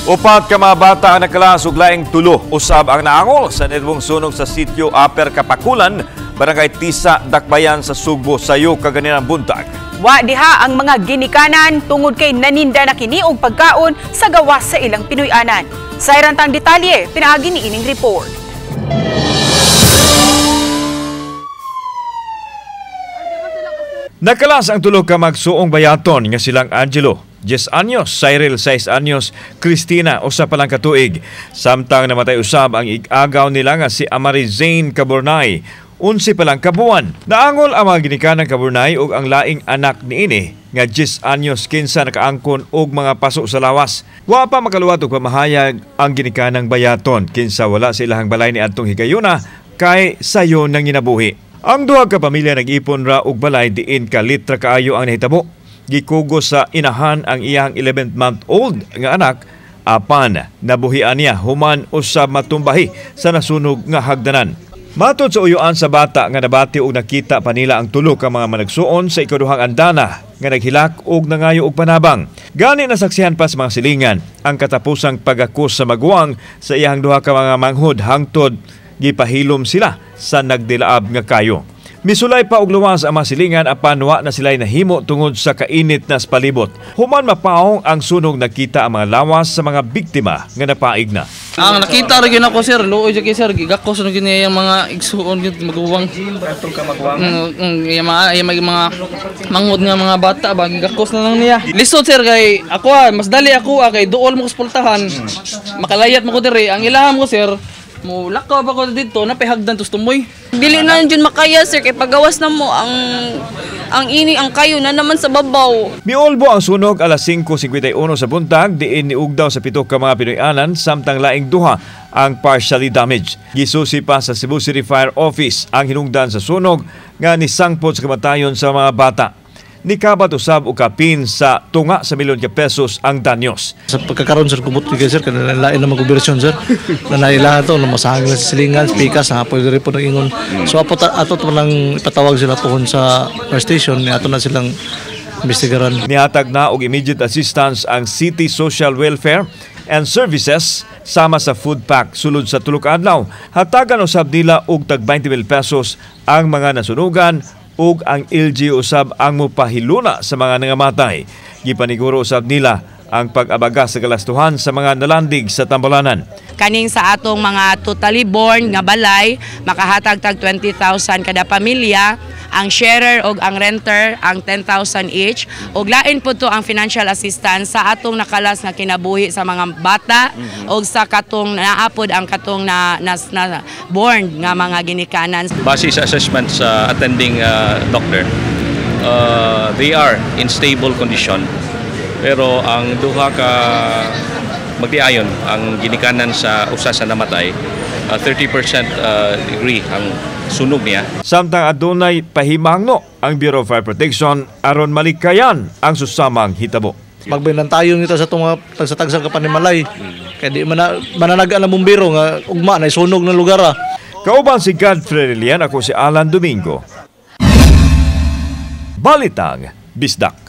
Upat ka mga bata ang nakalas ug laing tulo usab ang naangol sa nilbong sunog sa sitio Upper Kapakulan, Barangay Tisa, Dakbayan sa Sugbo, sayo kaganinang buntag. Wa diha ang mga ginikanan tungod kay naninda na kini og pagkaon sa gawas sa ilang Pinoy-anan. Sa irantang detalye, pinaagi ni ining report. Nakalas ang tulo ka magsuong bayaton nga silang Angelo, 10 anyos, Cyril 6 anyos, Christina usa pa lang katuig. Samtang namatay usab ang igagaw nila nga si Amari Zane Caburnay, 11 pa lang kabuan. Naangol ang mga ginikanan Caburnay ug ang laing anak niini nga 10 anyos kinsa nakaangkon og mga paso sa lawas. Wa pa makaluwat og pamahayag ang ginikanang bayaton kinsa wala sa ilahang balay ni adtong higayuna kay sayo nang ginabuhi. Ang duha ka pamilya nag-ipon ra og balay diin ka litra kaayo ang nahitabo. Gikugo sa inahan ang iyang 11-month-old nga anak apan nabuhian niya human usab matumbahi sa nasunog nga hagdanan. Matod sa uyuan sa bata nga nabati og nakita pa nila ang tulo ka mga managsuon sa ikaduhang andana nga naghilak og nangayo og panabang. Gani nasaksihan pa sa mga silingan ang katapusang pagakos sa maguwang sa iyang duha ka mga manghod hangtod gipahilom sila sa nagdilaab nga kayo. Misulay pa og luwas ang mga silingan apan wa na sila'y nahimo tungod sa kainit na sa palibot. Human mapaong ang sunog, nakita ang mga lawas sa mga biktima nga napaig na. Ang nakita ra gyud ako sir, luoy jud kay sir, gigakos na gyud niya yung mga igsuon gyud maguwang. Yung mga mangod nga mga bata ba gigakos na lang niya. Lisod sir kay ako mas dali ako kay duol mo ko sa pultahan. Makalayat mo ko diri, ang ilaham ko sir. Mo lakaw ba ko dito na pahagdan tos tumoy. Dili na jud makaya sir kay pagawas na mo ang ini ang kayo na naman sa babaw. Miulbo ang sunog alas 5:51 sa buntag diin niugdaw sa 7 ka mga Pinoy-anan samtang laing duha ang partially damaged. Gisusi pa sa Cebu City Fire Office ang hinungdan sa sunog nga nisangpot sa kamatayon sa mga bata. Nikabat usab og kapin sa tunga sa milyon ka pesos ang danyos. Sa pagkakaroon sir, kumot kay sir, kanang lain na mag-operasyon sir. Nanailahan to, masahang lang sa silingan, pikas, hapoy diri po nag-ingon. So ato to lang ipatawag sila pohon sa fire station, ato na silang investigaran. Nihatag na og immediate assistance ang City Social Welfare and Services sama sa food pack sulod sa tulo ka adlaw. Hatagan usab nila og tag 20,000 pesos ang mga nasunugan ug ang LG usab ang mupahiluna sa mga nangamatay. Gipaniguro usab nila ang pag-abaga sa galastuhan sa mga nalandig sa tambalanan. Kaning sa atong mga totally born nga balay, makahatag tag 20,000 kada pamilya, ang sharer og ang renter ang 10,000 each, og lain po to ang financial assistance sa atong nakalas nga kinabuhi sa mga bata og sa katong naapod ang katong na born nga mga ginikanan. Base sa assessment sa attending doctor, they are in stable condition. Pero ang duha ka magdiayon ang ginikanan sa usa sa namatay, 30% degree ang sunog niya. Samtang adunay pahimangno ang Bureau of Fire Protection aron malikayan ang susamang hitabo. Magbinan tayo nito sa itong mga tagsa-tagsang kapanimalay. Kaya di mananagaan ang bumbero nga ugma na sunog ng lugar. Kauban si Godfrey Lilian, ako si Alan Domingo. Balitang Bisdak.